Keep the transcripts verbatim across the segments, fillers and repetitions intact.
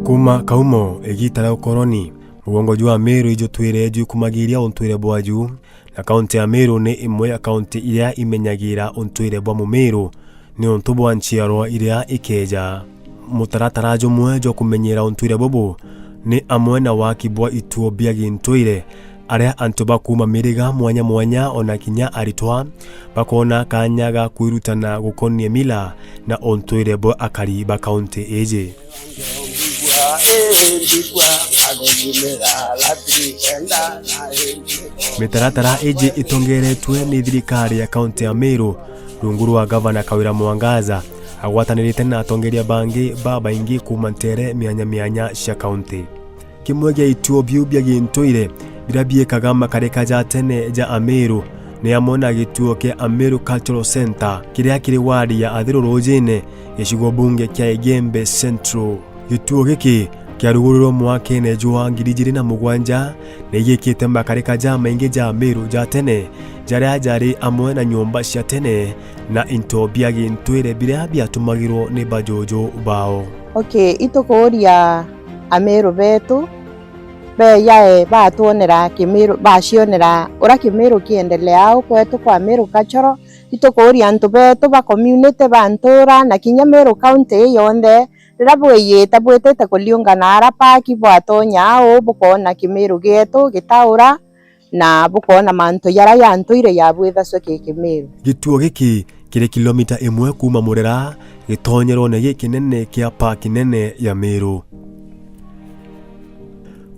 Kuuma kaumo igiita ria ukoroni, mugongo jwa Meru ijutwire jwikumagiria untwire bwaju, na kaunti ya Meru ni imwe ya kaunti iria imenyagira untwire bwa Mumeru niuntu bwa nchiarwa iria ikeeja. Mutaratara jumwe jwa kumenyera untwire bubu ni amwe na waki bwa ituo bia gintwire, aria antu ba kuuma miriga mwanya mwanya, ona kinya aritwa, bakoona kaanya ga kwirutana gukonie mila na untwire bwa akari ba kaunti iji. Mitaratara iji itongeretwe ni thirikari ya kaunti ya Meru, rungu rwa Gavana Kawira Mwangaza, agwatanirite na atongeria bangi babaingi kuuma nteere mianya mianya cia kaunti. Kimwe gia ituo biu bia gintwire biria biikaga makarika ja tene ja Ameru ni amwe na gituo kia Ameru Cultural Centre, kiria kiri wadi ya Athiru Rujine, gicigo bunge kia Igembe Central. Gituo giki kiarugurirwe mwakene jwa ngiri ijiri na mugwanja, ni giikite makarika jamaingi ja Ameru ja tene, jaria jari amwe na nyomba cia tene na into bia gintwire biria biatumagirwo ni bajuju bao. Okay, itukuuria Ameru betu beyae batwonera Kimiru, bacionera uria Kimiru kiendeleao kwetu kwa Meru Cultural. Itukuuria antu betu ba community, ba ntura, na kinya Meru County ii yonthe, riria bwiyite bwitite kuriungana ara park, bwatonya au, bukoona Kimiru gietu gitaura, na bukoona mantu jaria ja ntuire jabwithacua ki Kimiru. Gituo giki kiri kilomita imwe kuuma Murera, gitonyerone gikinene kia park nene ya Meru.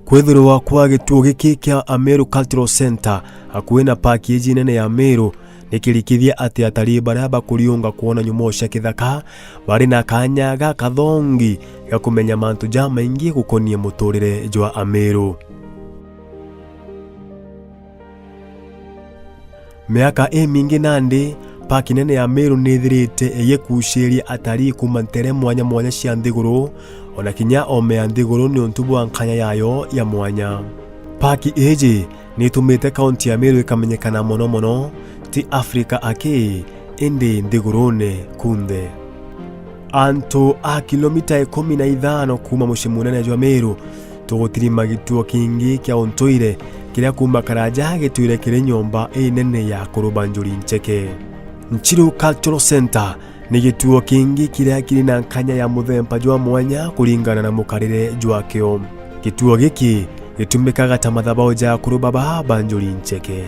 Kwithirwa kwa gituo giki kia Ameru Cultural Centre akui na park iji nene ya Meru, ni kirikithia ati atarii baria bakuriunga kwona nyomoo cia kithaka bari na kaanya gakathongi ga kumenya mantu jamaingi gukonie muturire jwa Ameru. Miaka imingi nandi, park nene ya Meru nithirite igikuciria atarii kuuma nteere mwanya mwanya cia nthiguru, ona kinya oome ya nthiguru niuntu bwa nkanya yayo ya mwanya. Park iji niitumite kaunti ya Meru ikamenyekana mono mono, ti Afrika aki, indi nthigurune kunthe. Antu a kilomita ikumi na ithano kuuma mucii munene jwa Meru, tugutirima gituo kingi kia untuire, kiria kuuma karaja gitwire kiri nyomba inene ya kuruba njuri ncheke. Nchiru Cultural Centre ni gituo kingi kiria kiri na nkanya ya muthemba jwa mwanya kuringana na mukarire jwakio. Gituo giki gitumikaga ta mathabau ja kuruba baba njuri ncheke.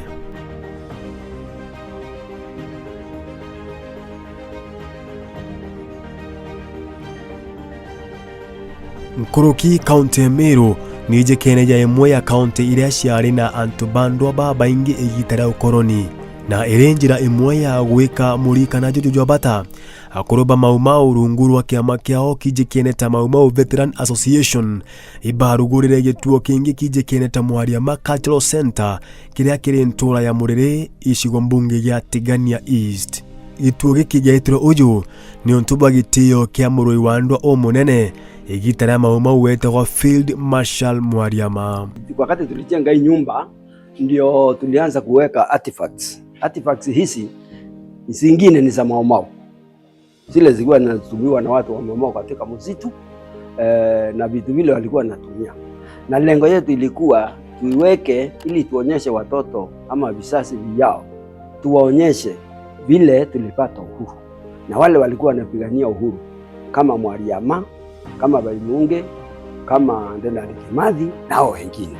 Nkuruki, kaunti ya Meru ni ijikene ja imwe ya kaunti iria ciari na antu ba ndwaa babaingi igiita ria ukoroni, na iri njira imwe ya gwika murikana juju jwa bata. Akuru ba Mau Mau rungu rwa kiama kiao kijikene ta Mau Mau Veteran Association ibarugurire gituo kingi kijikene ta Mwariama Cultural Centre, kiria kiri ntura ya Muriri, gicigo mbunge gia Tigania East. Gituo giki giaitirwe uju niuntu bwa gitio kia murui wa ndwaa umunene, igiita ria Mau Mau wetagwa Field Marshal Mwariama. Wakati tulijenga hii nyumba, ndio tulianza kuweka artifacts. Artifacts hizi zingine ni za Mau Mau. Zile zilikuwa zinatumiwa na watu wa Mau Mau katika msitu, eh, na vitu vile walikuwa wanatumia. Na lengo yetu ilikuwa tuiweke ili tuonyeshe watoto ama vizazi vijao, tuwaonyeshe vile tulipata uhuru. Na wale walikuwa wanapigania uhuru, kama Mwariama, kama Baimunge, kama Dedan Kimathi, nao wengine.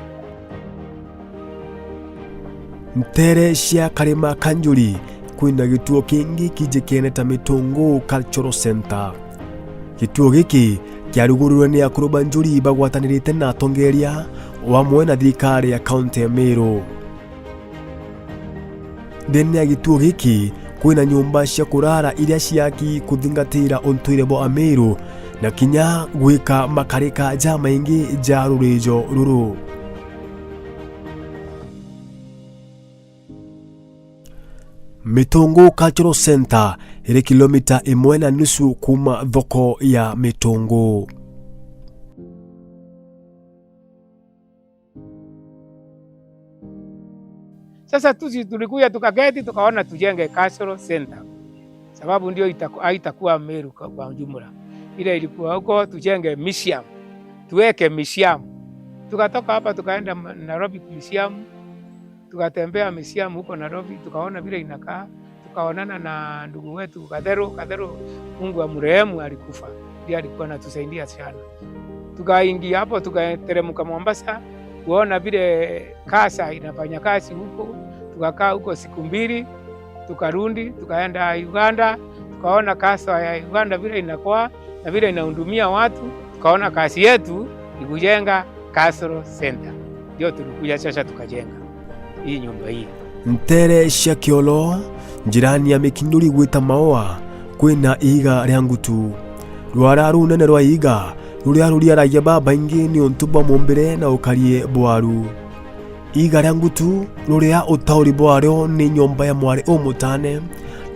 Nteere cia karima ka Njuri, kwina gituo kingi kijikene ta Mitunguu Cultural Centre. Gituo giki kiarugurirwe ni akuru ba Njuri bagwatanirite na atongeria, o amwe na thirikari ya kaunti ya Meru. Ndeene ya gituo giki, kwina nyomba cia kurara iria ciaki kuthingatira untuire bwa Ameru, na kinya gwika makarika jamaingi ja rurijo ruru. Mitunguu Cultural Centre iri kilomita imwe na nusu kuuma thoko ya Mitunguu. Sasa tusi tulikuja tukaketi, tukaona tujenge cultural center, sababu ndio itaku-, haitakuwa Meru kwa, kwa jumla. Ile ilikuwa huko, tujenge museum. tuweke museum. Tukatoka hapa tukaenda M-, Nairobi museum, tukatembea museum huko Nairobi, tukaona vile inakaa, tukaonana na ndugu wetu Gatheru. Gatheru, Mungu amrehemu, alikufa, ndiye alikuwa anatusaidia sana. Tukaingia hapo, tukateremka Mombasa, kuona vile kasa inafanya kazi huko. Tukakaa huko siku mbili, tukarudi, tukaenda Uganda, tukaona kasa ya Uganda vile inakuwa na vile inahudumia watu, tukaona kazi yetu ni kujenga cultural center. Ndio tulikuja sasa tukajenga hii nyumba hii. Nteere cia Kiolo, njirani ya Mikinduri gwita Maua, kwina iiga ria ngutu. Rwara runene rwa iiga ruria ruriaragia babaingi niuntu bwa mumbire na ukarie bwaru. Iiga ria ngutu, ruria utauri bwario ni nyomba ya mwari umutane,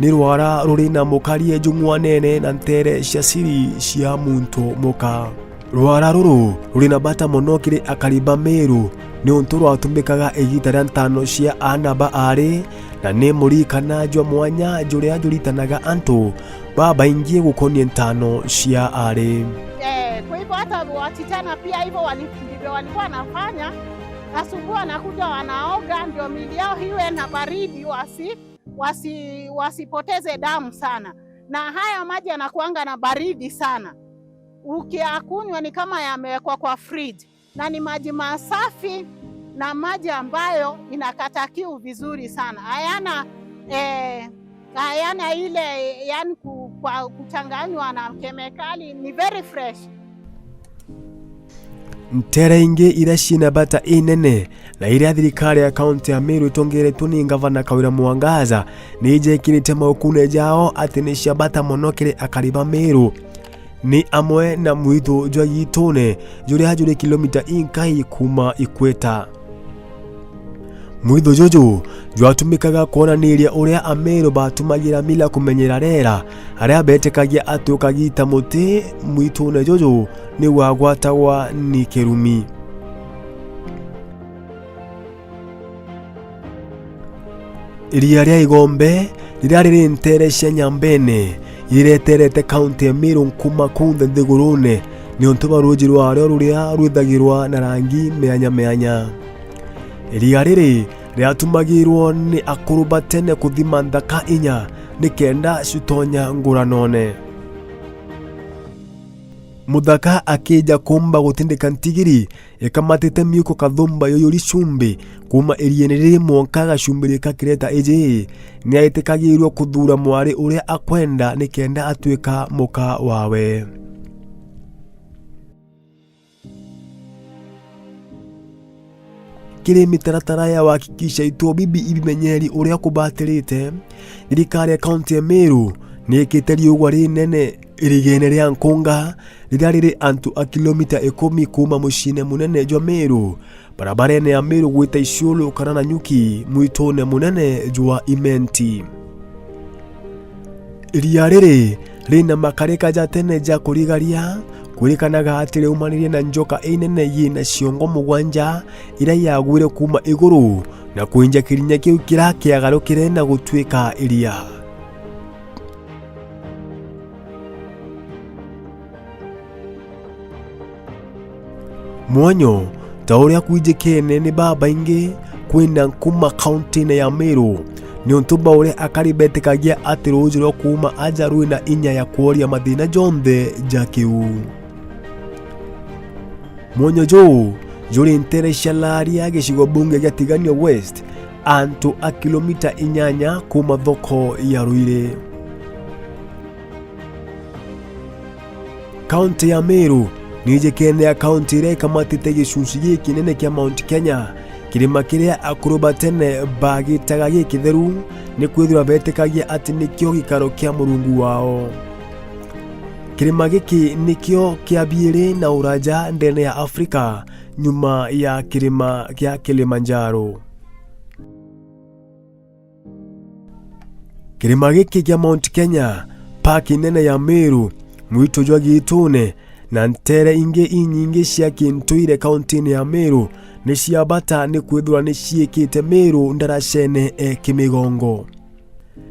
ni rwara ruri na mukarie jung'wanene na nteere cia siri cia muntu muka. Rwara ruru ruri na bata mono kiri akari ba Meru, niuntu rwatumikaga igiita ria ntaano cia aana ba aari, na ni murikana jwa mwanya juria juritanaga antu babaingi gukonie ntaano cia aari. Eh, kwa hivyo hata wasichana pia hivyo wali-, ndivyo walikuwa wanafanya. Asubuhi wanakuja wanaoga, ndio miili yao iwe na baridi, wasi-, wasi-, wasipoteze damu sana. Na haya maji yanakuanga na baridi sana. Ukiyakunywa ni kama yamewekwa kwa fridge. Na ni maji masafi na maji ambayo inakata kiu vizuri sana. Hayana, eh, hayana ile, yani, ku-, kwa-, kuchanganywa na kemikali, ni very fresh. Nteere ingi iria ciina bata inene na iria thirikari ya kaunti ya Meru itongeretwe ni Ngavana Kawira Mwangaza ni ijekirite maukune jao ati ni cia bata mono kiri akari ba Meru. Ni amwe na mwithu jwa Gitune, juria juri kilomita inkai kuuma Ikweta. Mwithu juju jwatumikaga kwonaniria uria Ameru batumagira mila kumenyera rera, aria betikagia ati ukagita muti mwitune juju ni wagwatagwa ni kirumi. Iria ria Igombe, riria riri nteere cia Nyambene, rireterete kaunti ya Meru nkuma kunthe nthigurune, niuntu bwa ruuji rwario ruria rwithagirwa na rangi meanya meanya. Iria riri riatumagirwo ni akuru ba tene kuthima nthaka inya, nikenda citonya nguranone. Muthaka akija kuumba gutindika ntigiri, ikamatite miuko kathumba yuyuri cumbi, kuuma iriene riri mwanka gacumbiri ka kireta iji, ni aitikagirua kuthuura mwari uria akwenda nikenda atuika muka wawe. Kiri mitaratara ya wahakikisha ituo bibi ibimenyeri uria kubatirite, thirikari ya kaunti ya Meru ni ikite riugwa rinene irigene ria Nkunga, riria riri antu a kilomita ikumi kuuma muciine munene jwa Meru, barabarene ya Meru gwita Isiolo kana Nanyuki, mwitune munene jwa Imenti. Iria riri rina makarika ja tene ja kurigaria, kwirikanaga ati riaumanirie na njoka inene yina ciongo mugwanja iria yagwire kuuma iguru na kwinja kirinya kiu kiria kiagarukire na gutuika iria. Mwonyo ta uria kwijikene ni babaingi, kwina nkuma kauntine ya Meru, niuntu bwa uria akari betikagia ati ruuji rwa kuuma aja rwina inya ya kworia mathina jonthe ja kiu. Mwonyo juu juri nteere cia Laaria, gicigo bunge gia Tigania West, antu a kilomita inyanya kuuma thoko ya Ruiri. Kaunti ya Meru ni ijikene ya kaunti iria ikamatite gicunci gikinene kia Mount Kenya, kirima kiria akuru ba tene bagitaga gikitheru, ni kwithirwa betikagia ati nikio gikaro kia Murungu wao. Kirima giki nikio kia biiri na uraja ndene ya Afrika, nyuma ya kirima kia Kilimanjaro. Kirima giki kia Mount Kenya, paki nene ya Meru, mwitu jwa Gitune, na nteere ingi inyingi cia kintuire kauntine ya Meru ni cia bata, ni kwithirwa ni ciikite Meru ndaracene e kimigongo.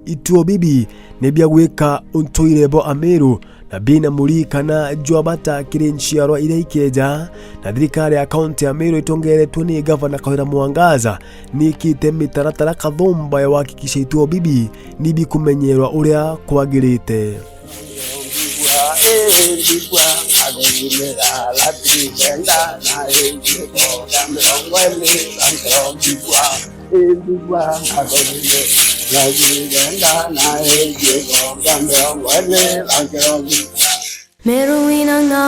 Ituo bibi ni bia gwika untuire bwa Ameru Sabina Murhi kana Jwabata kiri nchiarwa iria ikeja, na thirikari ya kaunti ya Meru itongeretwe ni Gavana Kawira Mwangaza ni ikite mitaratara kathumba ya kuhakikisha ituo bibi ni bikumenyerwa uria kwagirite. Meru winanga